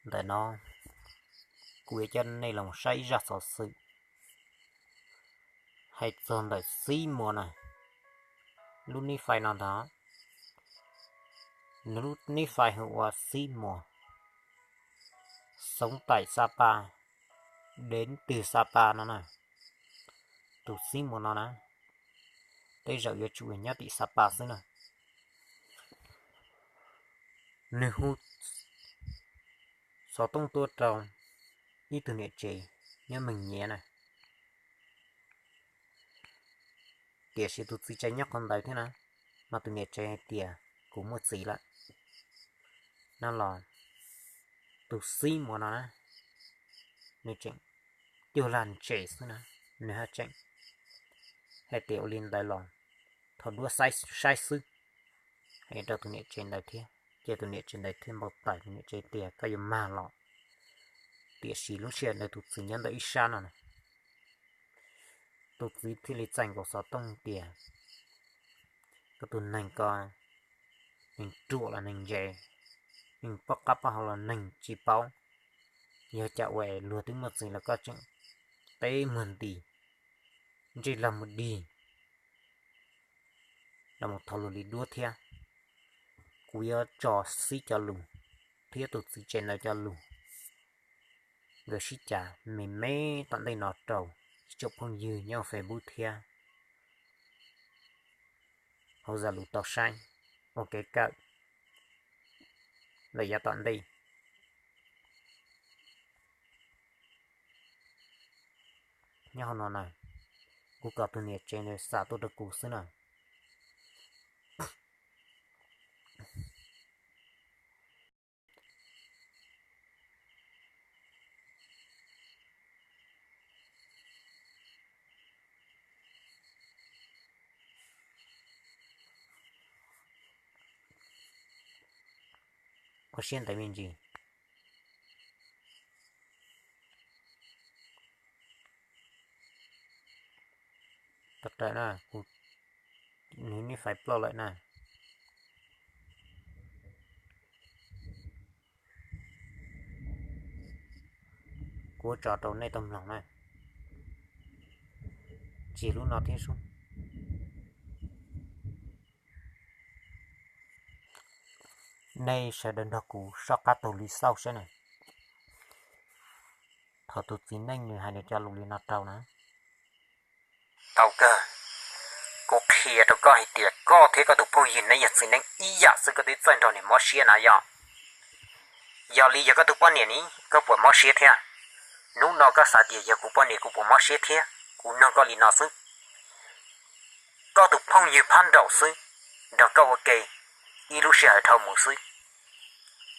Ntawm no kuv yuav coj nej los saib ib zaj xov xwm hais txog ntawm Xib Muas na. Lub nib fais no ntag, nws lub nib fais hu ua Xib Muas, sống tại Sapa, đến từ Sapa no na. Tus Xib Muas no na, tej zaum yuav tsum nyob tim Sapa xwb na. Nws hu xov tooj tuaj rau ib tug niam tsev nyob Meeg Nyiav na. Tiam sis tus txiv tsev nyob qhov ntawd thiab na, mas tus niam tsev hais tias kuv muaj txiv lawm. No los tus Xib Muas no na, nws tseem cuag lag ntses xwb na, nws haj tseem hais tias ua li ntawd los thov duab saib xwb, hais rau tus niam tsev ntawd thiab, ces tus niam tsev ntawd thiaj npau taws, tus niam tsev tias koj yuav mag los. Tiam sis lub sij hawm ntawd tus txiv nyob ntawm ib sab no na, tus txiv thiaj li txais nkaus xov tooj tias koj tus neeg ko, neeg ruam los neeg ntse, neeg poj qab poj hau los neeg tsis paub, yog cas ua luag twb muaj txiv los koj tseem teb muag nti, ntsej lag muag dig los mus thov luag li duab thiab. Kuv yuav tso Xib cov lus thiab tus txiv tsev ntawd cov lus, nkawd sib cav me me tom ntej no rau ib tsoom phooj ywg nyob Facebook thiab hauv zaj lus tau saib ua kev kawm lawm yav tom ntej. Nyob hauv no na, kuv kom tus niam tsev ntawd xa tuaj rau kuv xwb na. Koj siab ntev me ntsis. Tawm na, kuv, nws nib fais ploj lawm na. Kuv tso rau nej tau mloog na. Tsis lub no thiab sub. Nej sawv daws nrog kuv soj qab taug li xauj saib na. Thaum tus txiv neej nws hais nws cov lus li no rau na. Tau kawg, kuv qhia rau koj hais tias koj thiab koj tus phooj ywg neb yog txiv neej ib yam xwb, koj twb txawj nrog nws mob siab na yom. Yog li yog koj tus poj niam ne, koj puas mob siab thiab? Hnub no koj xav tias yog kuv poj niam kuv puas mob siab thiab, kuv nug koj li no xwb. Koj tus phooj ywg phab nraum xwb, nrog koj ua ke ib lub sij hawm dhau mus xwb,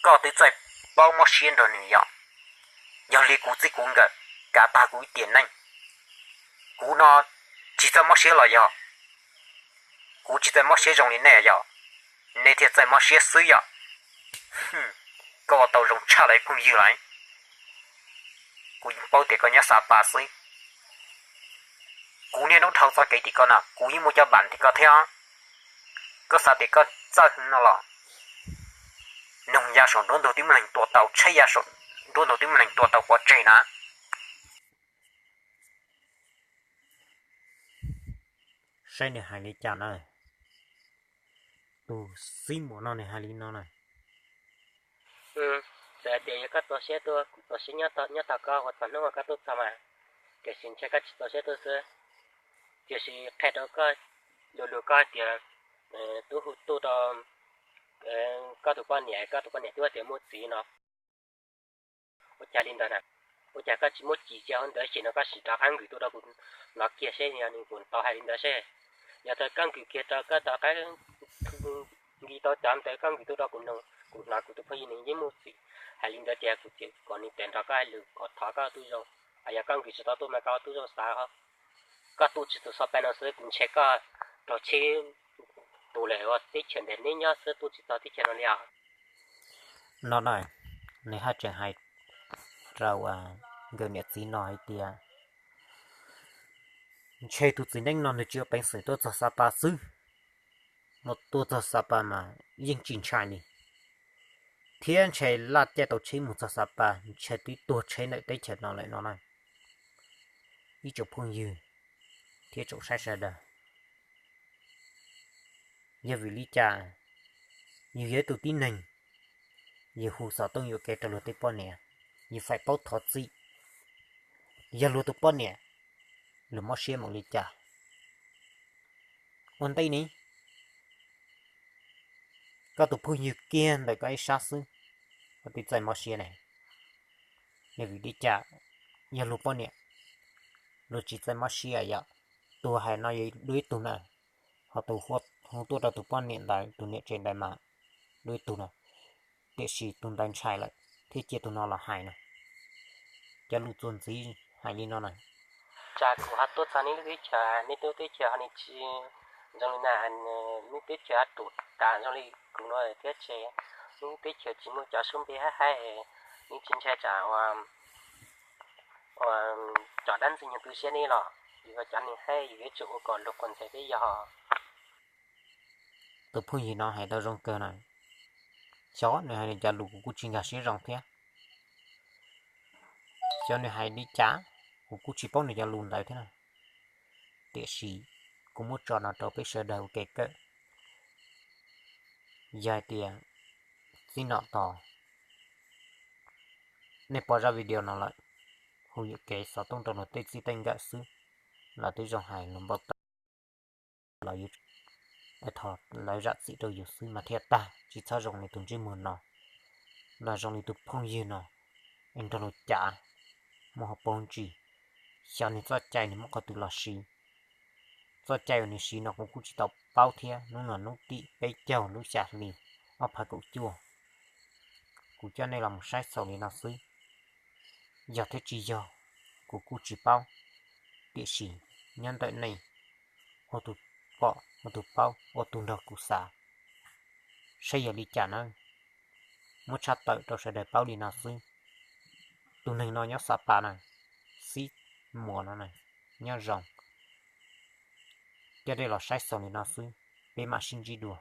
koj twb txawj paub mob siab nrog nws yom. Yog li kuv txij kuv nkawm kav tag kuv ib tiam neej, kuv no tsis txawj mob siab los yog? Kuv tsis txawj mob siab zoo li nej yom? Nej thiaj txawj mob siab xwb yom. Koj ua tau zoo tshaj lawv phooj ywg lawm. Kuv yeej paub tias koj nyob Xa Pas xwb. Kuv niaj hnub dhau txoj kev tim koj no, kuv yeej muaj cov npam tim koj thiab. Koj xav tias koj txawj no los, noog ya saum nruab ntug twb muaj neeg tua tau, tsheb ya saum nruab ntug twb muaj neeg tua tau pov tseg na. Saib nws hais li cas na. Tus Xib Muas no nws hais li no na. Txawm hais tias yog koj txaus siab tuaj, kuv txaus siab nyob tos koj ua txog hnub uas koj tuaj txog mas, tiam sis ntshe koj tsis txaus siab tuaj xwb. Tiam sis qhia rau koj, lus lus koj tias, tub hu tuaj rau koj tus poj niam, koj tus poj niam twb tias muaj txiv no. Ua cas li ntawd na? Ua cas koj tsis muab cim cia hauv ntawd ces no koj sim rov qab nkws tuaj rau kuv hnov kiag seb yog nws kuj tau hais li ntawd seb. Yog thaum koj nkws kiag rau koj rov qab nki tau cov ntawd koj nkws tuaj rau kuv, kuv hnov kuv tus phooj ywg nws yeej muaj txiv hais li ntawd tias kuv txiv kom nws tes nrog koj hais lus kom thov koj tub zoo. Yog koj nkws tsis tau tuaj mas koj tub zoo xav, koj tuaj tsis txog Xa Pas no xwb kuv ntshe koj raug tsheb tus lawm, ua teb chaws ntawm neb nyob xwb tuaj tsis txog teb chaws no li os. No na, nws haj tseem hais rau nkawd niam txiv no hais tias ntshe tus txiv neej no nws tsis ua peev xwm tuaj txog Xa Pas xwb, muaj tuaj txog Xa Pas mas yeej tsis ntshai li. thiab ntshe laj caij tau tsheb mus txog Xapas ntshe twb tuag tsheb ntawm teb chaws no lawm no na. Ib tsoom phooj ywg thiab tsoom saib sawv daws, yog vim li cas yus yog ib tug tib neeg, yus hu xov tooj yuam kev rau luag tej poj niam, yus faim paub thov txim, yog luag tus poj niam, luag mob siab mus li cas? Ua ntej ne, koj tus phooj ywg kiag ntawm koj ib sab xwb, koj twb txawj mob siab ne. Yog vim li cas yog luag poj niam luag tsis txawj mob siab yom? Tus hais no yog dua ib tug na, ho tus hu tuaj rau tus poj niam ntawd, tus niam tsev ntawd mas dua ib tug na, tiam sis tus ntawd ntshai lawm thiaj cia tus no los hais na. Cov lus txuas ntxiv hais li no na. Tsam kuv ho tuaj txog nej lub teb chaws, nej lub teb chaws ho nim tsis zoo li na, nej teb chaws ho tum tas zoo li kuv no thiab ces nej lub teb chaws tsis muaj cov suab npe haib haib, nej tsis ntshai tsam ua cov dab ntxwg nyoog tu siab nej los? Yus cov neeg haib yus yuav tsum ua kom luag quas ntxhais peb yog. Tus phooj ywg no hais tau zoo kawg na. Xyov nws hais li cas lus kuv kuj tsis nkag siab zoo thiab. Xyov nws hais li cas, kuv kuj tsis paub nws cov lus ntawd thiab na. Tiam sis kuv muab tso no rau peb sawv daws ua kev kawm. Yog hais tias txij no tos nej pom zaj video no lawm, hu yuam kev xov tooj rau luag tej txij tej nkawm xwb, lawv twb zoo hais lus npau taws, lawv zam txim rau yus xwb mas thiaj tag, tsis txhob zoo li tus ntsej muag no, los zoo li tus phooj ywg no, es nrog luag cav, muaj hauv paus ntsis, xyov nws txoj cai nws muab qhov twg los siv. Txoj cai uas nws siv no kuv kuj tsis tau paub thiab, hnub no hnub tim peb caug lub xya hli ob phav kaum cuaj. Kuv coj nej los mus saib xaus li no xwb, yog thiab tsis yog kuv kuj tsis paub, tiam sis nyob ntawm nej ua tus pom ua tus paub ua tus nrog kuv xav saib yog li cas na. Muab tshaj tawm rau sawv daws paub li no xwb. Tus neeg no nyob Xapas na, Xib Muas no na, nyob zoo. Coj nej los saib xaus li no xwb, peb mam sib ntsib dua.